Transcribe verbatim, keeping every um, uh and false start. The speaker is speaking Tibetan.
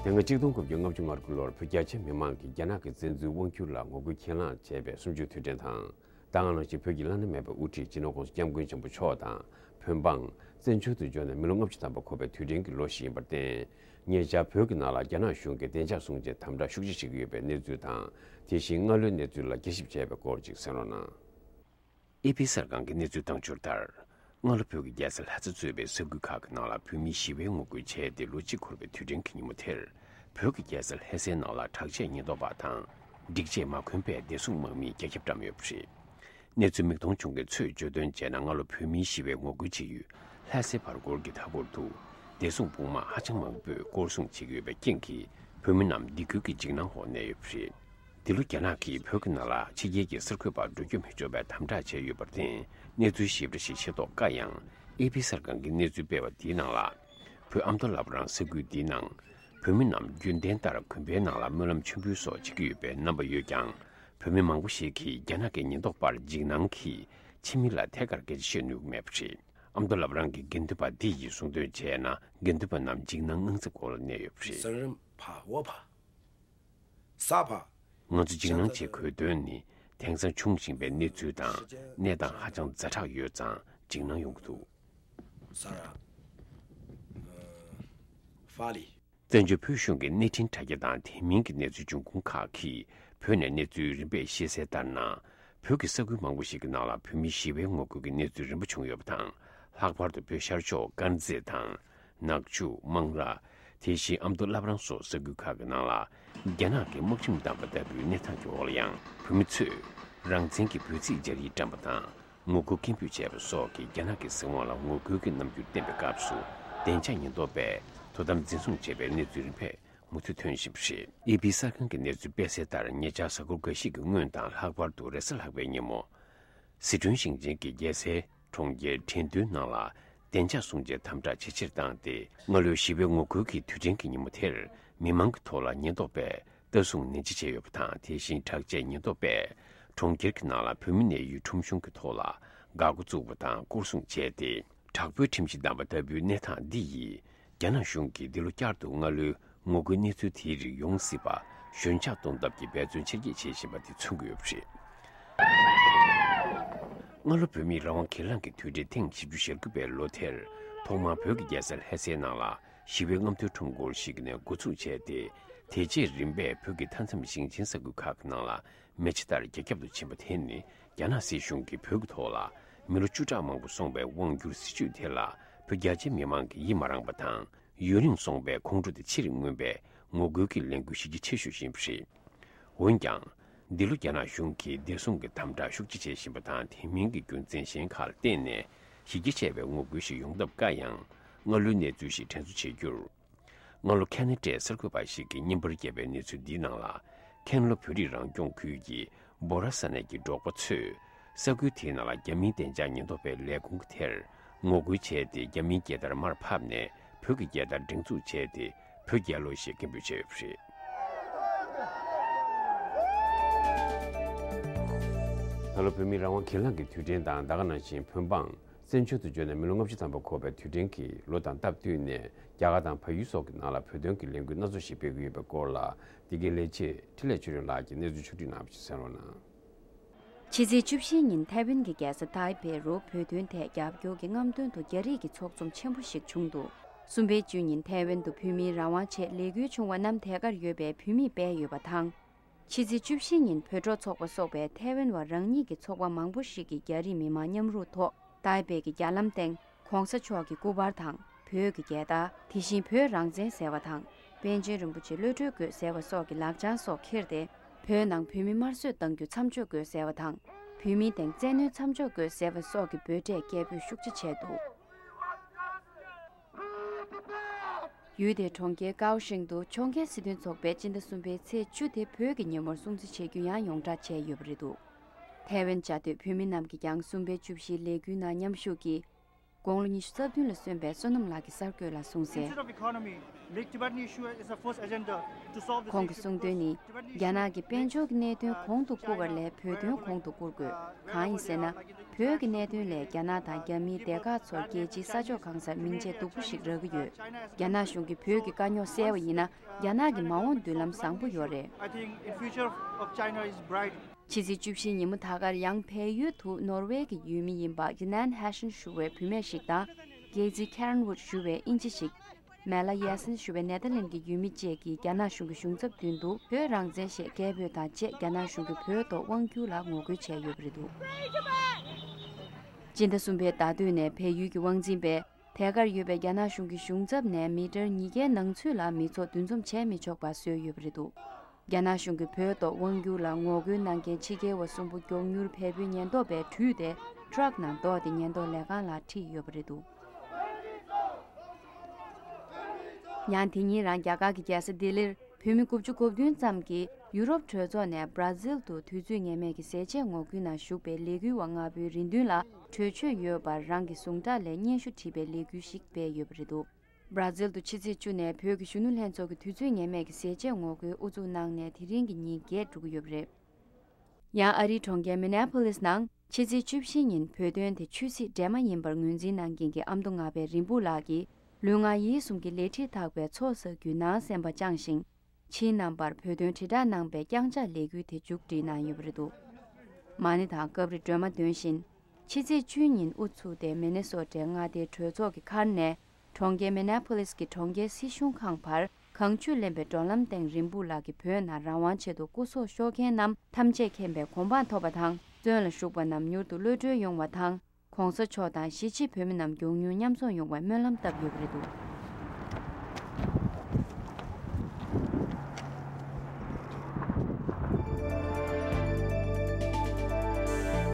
ལྔ་གཅིག་སྟོང་དགུ་བརྒྱ་ལྔ་བཅུ་ང་དགུ་ལོར་བོད་རྒྱ་ཆེ་མི་མང་གིས་རྒྱ་ནག་གི་བཙན་འཛུལ་དབང་སྒྱུར་ལ་ངོ་རྒོལ་གྱེན་ལངས་བྱས་པའི་གསུམ་བཅུའི་དུས་དྲན་དང་། ད་ག་ནང་བཞིན་བོད་ཀྱི་བླ་ན་མེད་པའི་དབུ་ཁྲིད་སྤྱི་ནོར་༸གོང་ས་༸སྐྱབས་མགོན་ཆེན་པོ་མཆོག་དང་། བོད་འབངས་བཙན་བྱོལ་དུ་འབྱོར་ནས་མི་ལོ་ལྔ་བཅུ་ཐམ་པ་འཁོར་བའི་དུས་དྲན་གྱི་ལོ་ཞིག་ཡིན་པར་བརྟེན། ཉེ་ཆར་བོད་ཀྱི་ནང་ལ་རྒྱ་ནག་གཞུང་གིས་བདེ་འཇགས་སྲུང་བྱའི་དམ་དྲག་ཤུགས་ཆེ་བྱེད་ཀྱི་ཡོད་པའི་གནས་ཚུལ་དང་། དེ་བཞིན་སྔ་ལོའི་གནས་ཚུལ་ལ་དགྱེས་ཞིབ་བྱས་པའི་སྐོར་ཅིག་གསན་རོགས་གནང་། ཨེ་པི་གསར་ཁང་གི་གནས་ཚུལ་བཏང་འབྱོར་ལྟར། སྔ་ལོ་བོད་ཀྱི་རྒྱལ་ས་ལྷ་ས་གཙོས་པའི་ས་ཁུལ་ཁག་གི་ནང་ལ་བོད་མིའི་ཞི་བའི་ངོ་རྒོལ་བྱས་ཏེ་ལོ་གཅིག་འཁོར་བའི་དུས་དྲན་གྱི་ཉིན་མོ་དེར། བོད་ཀྱི་རྒྱལ་ས་ལྷ་སའི་ནང་ལ་དྲག་ཆས་ཉེན་རྟོག་པ་དང་། སྒྲིག་ཆས་མ་གོན་པའི་བདེ་སྲུང་དམག་མིས་རྒྱ་ཁྱབ་བཀྲམ་ཡོད་པ་རེད། གནས་ཚུལ་མིག་མཐོང་བྱུང་མཁན་ཚོས་བརྗོད་དོན་བྱས་ན། སྔ་ལོ་བོད་མིའི་ཞི་བའི་ངོ་རྒོལ་བྱེད་ཡུལ་ལྷ་སའི་བར་སྐོར་གྱི་མཐའ་འཁོར་དུ། བདེ་སྲུང་དཔུང་དམག་ཧ་ཅང་མང་པོས་སྐོར་སྲུང་བྱེད་ཀྱི་ཡོད་པའི་རྐྱེན་གྱིས། བོད་མི་རྣམས་སྡིགས་སྐུལ་གྱི་འཇིགས་སྣང་འོག་གནས་ཡོད་པ་རེད། འདི་ལོ་རྒྱ་ནག་གིས་བོད་ཀྱི་ནང་ལ་ཕྱི་རྒྱལ་གྱི་གསར་འགོད་པ་འགྲོ་རྒྱུ་མི་ཆོག་པའི་དམ་དྲག་བྱས་ཡོད་པར་བརྟེན། གནས་ཚུལ་ཞིབ་ཕྲ་ཞིག་ཤེས་རྟོགས་དཀའ་ཡང་། ཨེ་པི་གསར་ཁང་གིས་གནས་ཚུལ་སྤེལ་བ་དེའི་ནང་ལ། བོད་ཨ་མདོ་བླ་བྲང་ས་ཁུལ་འདིའི་ནང་། བོད་མི་རྣམས་རྒྱུན་ལྡན་ལྟར་གོན་པའི་ནང་ལ་སྨོན་ལམ་མཆོད་འབུལ་སོགས་བྱེད་ཀྱི་ཡོད་པའི་རྣམ་པ་ཡོད་ཀྱང་། བོད་མི་མང་པོ་ཞིག་གིས་རྒྱ་ནག་གི་ཉེན་རྟོག་པར་འཇིགས་སྣང་གིས་ཕྱི་མི་ལ་ཐད་ཀར་སྐད་ཆ་བཤད་ནུས་མེད་པ་རེད། ཨ་མདོ་བླ་བྲང་གི་དགེ་འདུན་པ་འདི་ཡིས་གསུངས་དོན་བྱས་ན། དགེ་འདུན་པ་རྣམས་འཇིགས་སྣང་དངངས་འཚབ་འོག་ལ་གནས་ཡོད་པ་རེད། ས་རིམ་ཕ་འོ་ཕ། ས་ཕ། ང་ཚོ་འཇིགས་སྣང་བྱེད་དགོས་དོན་ནི། དེང་སང་འབྱུང་བཞིན་པའི་གནས་ཚུལ་དང་གནས་སྟངས་ཧ་ཅང་ཛ་དྲག་ཡོད་ཙང་འཇིགས་སྣང་ཡོང་གི་འདུག། ས་ར། ཨ། ཧྥ་ལི། བཙན་བྱོལ་བོད་གཞུང་གི་གནས་འཕྲིན་དྲ་རྒྱ་དང་དེ་མིན་གྱི་གནས་ཚུལ་འབྱུང་ཁུངས་ཁག་གིས་བོད་ནས་གནས་ཚུལ་རིམ་པས་ཤེས་གསལ་ལྟར་ན། བོད་ཀྱི་ས་ཁུལ་མང་པོ་ཞིག་གི་ནང་ལ་བོད་མིའི་ཞི་བའི་ངོ་རྒོལ་གྱི་གནས་ཚུལ་རིམ་པ་བྱུང་ཡོད་པ་དང་། ལྷག་པར་དུ་བོད་ཤར་ཕྱོགས་དཀར་མཛེས་དང་། ནག་ཆུ། སྨང་ར། དེ་བཞིན་ཨ་མདོ་བླ་བྲང་སོགས་ས་ཁུལ་ཁག་གི་ནང་ལ། རྒྱ་ནག་གི་དམག་ཁྲིམས་བསྡམས་པ་ལྟ་བུའི་གནས་སྟངས་ཀྱི་འོག་ལ་ཡང་། བོད་མི་ཚོས་རང་བཙན་གྱི་འབོད་ཚིག་སྦྱར་ཡིག་བཀྲམ་པ་དང་། ངོ་རྒོལ་སྐད་འབོད་བྱས་པ་སོགས་ཀྱིས་རྒྱ་ནག་གི་སྲིད་དབང་ལ་ངོ་རྒོལ་གྱི་རྣམ་འགྱུར་བསྟན་པའི་སྐབས་སུ། བདེ་འཇགས་ཉེན་རྟོག་པས་དོ་དམ་འཛིན་བཟུང་བྱས་པའི་གནས་ཚུལ་རིམ་པས་མུ་མཐུད་ཐོན་བཞིན་པ་རེད། ཨེ་པི་གསར་ཁང་གི་གནས་ཚུལ་སྤེལ་གསལ་ལྟར། ཉེ་ཆར་གཟའ་འཁོར་འགའ་ཞིག་གི་སྔོན་དང་། ལྷག་པར་དུ་རེས་གཟའ་ལྷག་པའི་ཉིན་མོ། ཟི་ཁྲོན་ཞིང་ཆེན་གྱི་རྒྱལ་སའི་གྲོང་ཁྱེར་ཁྲེང་ཏུའུ་ནང་ལ་བདེ་འཇགས་སྲུང་བྱའི་དམ་དྲག་ཇེ་ཆེར་བཏང་སྟེ། སྔ་ལོའི་ཞི་བའི་ངོ་རྒོལ་གྱི་དུས་དྲན་གྱི་ཉིན་མོ་དེར། མི་མང་གི་ཐོག་ལ་ཉེན་རྟོག་པས་ལྟ་སྲུང་ནན་ཇི་བྱས་ཡོད་པ་དང་། དེ་བཞིན་དྲག་ཆས་ཉེན་རྟོག་པས་གྲོང་ཁྱེར་གྱི་ནང་ལ་བོད་མི་གནས་ཡུལ་ཁྲོམ་གཞུང་གི་ཐོག་ལ་འགག་སྒོ་བཙུགས་པ་དང་སྐོར་སྲུང་བྱས་ཏེ། དྲག་པོའི་ཁྲིམས་གཞི་བསྡམས་པ་ལྟ་བུའི་གནས་སྟངས་འདི་ཡིས། རྒྱ་ནག་གཞུང་གིས་འདི་ལོ་བསྐྱར་དུ་སྔ་ལོའི་ངོ་རྒོལ་གནས་ཚུལ་དེའི་རིགས་ཡོང་སྲིད་པ་ཞོད་འཇགས་གཏོང་ཐབས་ཀྱི་འབད་བརྩོན་ཆེར་སྐྱེད་བྱེད་བཞིན་པ་དེ་མཚོན་གྱི་ཡོད་པ་རེད། སྔ་ལོ་བོད་མིའི་རང་དབང་གྱེན་ལངས་ཀྱི་དུས་དྲན་ཐེངས་བཞི་བཅུ་ཞེ་དགུ་པའི་ལོ་དེར། ཐོག་མར་བོད་ཀྱི་རྒྱལ་ས་ལྷ་སའི་ནང་ལ་ཞི་བའི་རྔམ་སྟོན་ཁྲོམ་སྐོར་ཞིག་ནས་འགོ་ཚུགས་བྱས་ཏེ། དེ་རྗེས་རིམ་པས་བོད་ཀྱི་མཐའ་མཚམས་ཞིང་ཆེན་ས་ཁུལ་ཁག་གི་ནང་ལ་མེ་ལྕེ་ལྟར་རྒྱ་ཁྱབ་ཏུ་ཕྱིན་པ་དེ་ནི། རྒྱ་ནག་སྲིད་གཞུང་གིས་བོད་ཀྱི་ཐོག་ལ་མི་ལོ་བཅུ་ཕྲག་མང་པོ་སོང་བའི་དབང་བསྒྱུར་སྲིད་བྱུས་དེ་ལ་བོད་རྒྱ་ཆེ་མི་མང་གིས་ཡིད་མ་རངས་པ་དང་། ཡུན་རིང་སོང་བའི་ཁོང་ཁྲོ་དེ་ཕྱིར་མངོན་པའི་ངོ་རྒོལ་གྱི་ལས་འགུལ་གཞི་རྒྱ་ཆེ་ཤོས་ཤིག་ཡིན་པ་རེད། འོན་ཀྱང་། འདི་ལོ་རྒྱ་ནག་གཞུང་གིས་བདེ་སྲུང་གི་དམ་དྲག་ཤུགས་ཆེ་བྱེད་བཞིན་པ་དང་། དེ་མིན་གྱི་རྒྱུ་མཚན་གཞན་ཁག་ལ་བརྟེན་ནས་གཞི་རྒྱ་ཆེ་བའི་ངོ་རྒོལ་ཞིག་ཡོང་ཐབས་དཀའ་ཡང་། སྔ་ལོའི་གནས་ཚུལ་ཞིག་དྲན་གསོ་བྱེད་རྒྱུར། སྔ་ལོ་ཁ་ན་ཌའི་གསར་འགོད་པ་ཞིག་གིས་བརྙན་པར་བརྒྱབ་པའི་གནས་ཚུལ་འདིའི་ནང་ལ། ཁེན་ལྷོ་བོད་རིགས་རང་སྐྱོང་ཁུལ་གྱི་སྦོ་ར་ས་གནས་ཀྱི་འབྲོག་པ་ཚོས་ས་ཁུལ་དེའི་ནང་ལ་རྒྱ་མིའི་བདེ་འཇགས་ཉེན་རྟོག་པའི་ལས་ཁུངས་དེར་ངོ་རྒོལ་བྱས་ཏེ། རྒྱ་མིའི་རྒྱལ་དར་མར་ཕབ་ནས་བོད་ཀྱི་རྒྱལ་དར་སྒྲེང་འཛུགས་བྱས་ཏེ། བོད་རྒྱལ་ལོ་ཞེས་སྐད་འབོད་བྱས་ཡོད་པ་རེད། ད་ལོ་བོད་མིའི་རང་དབང་གྱེན་ལངས་ཀྱི་དུས་དྲན་དང་། ད་ག་ནང་བཞིན་བོད་འབངས་བཙན་བྱོལ་དུ་འབྱོར་ནས་མི་ལོ་ལྔ་བཅུ་ཐམ་པ་འཁོར་བའི་དུས་དྲན་གྱི་ལོ་དང་སྟབས་བསྟུན་ནས། རྒྱ་གར་དང་བལ་ཡུལ་སོགས་ཀྱི་ནང་ལ་བོད་དོན་གྱི་ལས་འགུལ་སྣ་ཚོགས་ཤིག་སྤེལ་གྱི་ཡོད་པའི་སྐོར་ལ། འདི་གའི་ལས་བྱེད་འཕྲིན་ལས་ཆོས་སྒྲོན་ལགས་ཀྱིས་གནས་ཚུལ་ཕྱོགས་བསྒྲིགས་གནང་བ་ཞིག་གསན་རོགས་གནང་། ཕྱི་ཚེས་བཅུ་བཞི་ཉིན་ཐའེ་ཝན་གྱི་རྒྱལ་ས་ཐའེ་པེ་རུ་བོད་དོན་ཐད་རྒྱབ་སྐྱོར་གྱི་རྔམ་སྟོན་དུ་རྒྱ་རིགས་ཀྱི་ཚོགས་འཛོམས་ཆེན་པོ་ཞིག་བྱུང་འདུག། གསུམ་པའི་བཅུ་ཉིན་ཐའེ་ཝན་དུ་བོད་མིའི་རང་དབང་ཆེད་ལས་འགུལ་བྱུང་བ་རྣམས་དེ་གར་ཡོད་པའི་བོད་མིས་སྤེལ་ཡོད་པ་དང་། ཕྱི་ཚེས་བཅུ་བཞི་ཉིན་བོད་ཕྲུག་ཚོགས་པ་སོགས་པའི་ཐའེ་ཝན་བ་རང་ཉིད་ཀྱི་ཚོགས་པ་མང་པོ་ཞིག་གིས་རྒྱ་རིགས་མི་མང་མཉམ་རུབ་ཐོག་ཏའེ་པེ་གི་རྒྱ་ལམ་སྟེང་གོང་ས་མཆོག་གི་སྐུ་པར་དང་། བོད་ཀྱི་རྒྱལ་དར། དེ་བཞིན་བོད་རང་བཙན་ཟེར་བ་དང་། པཎ་ཆེན་རིན་པོ་ཆེ་གློད་གྲོལ་དགོས་ཟེར་བ་སོགས་ཀྱི་ལག་བྱང་སོགས་འཁྱེར་ཏེ། བོད་ནང་བོད་མི་དམར་གསོད་གཏང་རྒྱུ་མཚམས་འཇོག་དགོས་ཟེར་བ་དང་། བོད་མིའི་སྟེང་བཙན་གནོན་མཚམས་འཇོག་དགོས་ཟེར་བ་སོགས་ཀྱི་འབོད་སྒྲས་སྐད་འབོད་ཤུགས་ཆེ་བྱས་འདུག། ཡུལ་དེའི་གྲོང་ཁྱེར་ཀའོ་ཤིང་དུ་ཕྱོགས་འགལ་སྲིད་དོན་ཚོགས་པས་སྤྱི་ཟླ་གསུམ་པའི་ཚེས་བཅུ་དེ་བོད་ཀྱི་ཉིན་མོར་སྲུང་བརྩི་བྱེད་རྒྱུ་ཡང་ཡོངས་བསྒྲགས་བྱས་ཡོད་པ་རེད་འདུག། ཐའེ་ཝན་བཅའ་སྡོད་བོད་མི་རྣམས་ཀྱིས་ཀྱང་གསུམ་པའི་བཅུ་བཞིའི་ལས་འགུལ་ནང་མཉམ་ཞུགས་ཀྱིས། དགུང་ལོ་ཉི་ཤུ་རྩ་བདུན་ལ་སོན་པའི་བསོད་ནམས་ལགས་ཀྱིས་གསར་འགོད་ལ་གསུངས་གསལ། Instead of economy, Lake Tibetan issue is the first agenda to solve this issue. ཁོང་གིས་གསུངས་དོན་ནི། རྒྱ་ནག་གི་དཔལ་འབྱོར་གྱི་གནད་དོན་གོང་དུ་བཀུར་བ་ལས་བོད་དོན་གོང་དུ་བཀུར་དགོས། གང་ཡིན་ཟེར་ན། བོད་ཀྱི་གནད་དོན་ལས་རྒྱ་ནག་དང་རྒྱ་མིའི་སྡེ་ཁག་ཚོར་རྒྱལ་སྤྱིའི་ས་ཕྱོགས་གང་སར་མིང་ཆད་སྡུག་པོ་ཞིག་རག་གི་ཡོད། རྒྱ་ནག་གཞུང་གིས་བོད་ཀྱི་དཀའ་རྙོག་སེལ་བ་ཡིན་ན། རྒྱ་ནག་གི་མ་འོངས་མདུན་ལམ་བཟང་པོ་ཡོད་རེད། I think in future of China is bright. ཕྱི་ཚེས་བཅུ་བཞིའི་ཉིན་མོ་ད་གར་ཡང་བལ་ཡུལ་དུ་ནོར་ཝེ་གི་ཡུལ་མི་ཡིན་པ་ཇི་ནན་ཧེ་ཤན་ཞུ་བའི་བུད་མེད་ཞིག་དང་། གེ་ཛི་ཁེ་རན་ཝུད་ཞུ་བའི་དབྱིན་ཇི་ཞིག་མེ་ལ་ཡེ་སན་ཞུ་བའི་ནེ་ཐར་ལེན་གྱི་ཡུལ་མི་བཅས་ཀྱིས་རྒྱ་ནག་གཞུང་གི་གཞུང་ཚབ་མདུན་དུ་བོད་རང་བཙན་ཞེས་སྐད་འབོད་དང་བཅས་རྒྱ་ནག་གཞུང་གིས་བོད་ཐོག་དབང་བསྒྱུར་ལ་ངོ་རྒོལ་བྱས་ཡོད་པ་རེད་འདུག་སྤྱི་ཟླ་གསུམ་པའི་ཟླ་སྟོད་ནས་བལ་ཡུལ་གྱི་དབང་འཛིན་པས། ཐད་ཀར་ཡོད་པའི་རྒྱ་ནག་གཞུང་གི་གཞུང་ཚབ་ནས་མི་ཊར་ཉིས་བརྒྱའི་ནང་ཚུད་ལ་མི་ཚོགས་འདུ་འཛོམས་བྱས་མི་ཆོག་པ་བཟོས་ཡོད་པ་རེད་འདུག་རྒྱ་ནག་གཞུང་གིས་བོད་ཐོག་དབང་བསྒྱུར་ལ་ངོ་རྒོལ་གནང་མཁན་ཕྱི་རྒྱལ་བ་གསུམ་པོ་མགྱོགས་མྱུར་བལ་པོའི་ཉེན་རྟོག་པས་དྲུད་དེ་ཊྲག་ནང་བཟློག་སྟེ་ཉེན་རྟོག་ལས་ཁང་ལ་ཁྲིད་ཡོད་པ་རེད་འདུག་ཡང་དེ་ཉིན་རང་རྒྱ་གར་གྱི་རྒྱལ་ས་ལྡི་ལིར། བོད་མི་དགུ་བཅུ་གོ་བདུན་ཙམ་གྱིས་ཡུ་རོབ་གྲོས་ཚོགས་ནས་སྦྲ་ཛིལ་དུ་དུས་ཚོད་ངེས་མེད་ཀྱི་ཟས་བཅད་ངོ་རྒོལ་ནང་ཞུགས་པའི་ལས་འགུལ་བ་ལྔ་པོའི་རེ་འདུན་ལ་གྲོས་ཆོད་ཡོད་པར་རང་གི་ཟུངས་ཁྲག་ལས་སྙན་ཞུ་བྲིས་པའི་ལས་འགུལ་ཞིག་སྤེལ་ཡོད་པ་རེད་འདུག་སྦྲ་ཛིལ་དུ་ཕྱི་ཚེས་བཅུ་ནས་བོད་ཀྱི་གཞོན་ནུ་ལྷན་ཚོགས་ཀྱིས་དུས་ཚོད་ངེས་མེད་ཀྱི་ཟས་བཅད་ངོ་རྒོལ་དབུ་འཛུགས་གནང་ནས་དེ་རིང་གི་ཉིན་བརྒྱད་འགྲོ་གི་ཡོད་པ་རེད། ཡང་ཨ་རིའི་གྲོང་ཁྱེར་མི་ནེ་པོ་ལིས་ནང་ཕྱི་ཚེས་བཅུ་བཞི་ཉིན་བོད་དོན་དེ་ཆོས་སྲིད་འདྲེས་མ་ཡིན་པར་ངོས་འཛིན་གནང་མཁན་གྱི་ཨ་མདོ་རྔ་པའི་རིན་སྤུངས་ལགས་ཀྱིས། ལུས་ངག་ཡིད་གསུམ་གྱི་ལས་ཁྲིར་ཐག་པའི་ཚོགས་བསགས་རྒྱུའི་ནང་སེམས་པ་བཅངས་ཤིང་། ཕྱིའི་རྣམ་པར་བོད་དོན་དྲིལ་བསྒྲགས་གནང་པའི་རྐྱང་ཕྱག་ལས་འགུལ་དེ་མཇུག་སྒྲིལ་གནང་ཡོད་པ་རེད་འདུག་མ་ཎི་དང་སྐབས་རེ་སྒྲོལ་མ་འདོན་བཞིན། ཕྱི་ཚེས་བཅུ་ཉིན་དབུ་ཚུགས་ཏེ་མི་ནེ་སོ་ཊའི་མངའ་སྡེའི་གྲོས་ཚོགས་ཀྱི་མཁར་ནས། གྲོང་ཁྱེར་མི་ནེ་པོ་ལིས་ཀྱི་གྲོང་ཁྱེར་སྲིད་གཞུང་ཁང་བར་གངས་ཆུས་ལེན་པའི་བགྲོད་ལམ་སྟེང་རིན་སྤུངས་ལགས་ཀྱིས་བོད་ནང་རང་དབང་ཆེད་དུ་སྐུ་སྲོག་ཤོར་མཁན་རྣམས་ཐམས་ཅད་མཁྱེན་པའི་གོ་འཕང་ཐོབ་པ་དང་། བཙོན་ལ་བཞུགས་པ་རྣམས་མྱུར་དུ་གློད་གྲོལ་ཡོང་བ་དང་། ༸གོང་ས་མཆོག་དང་གཞིས་བྱེས་བོད་མི་རྣམས་མགྱོགས་མྱུར་མཉམ་འཛོམས་ཡོང་བའི་སྨོན་ལམ་བཏབ་ཡོད་པ་རེད་འདུག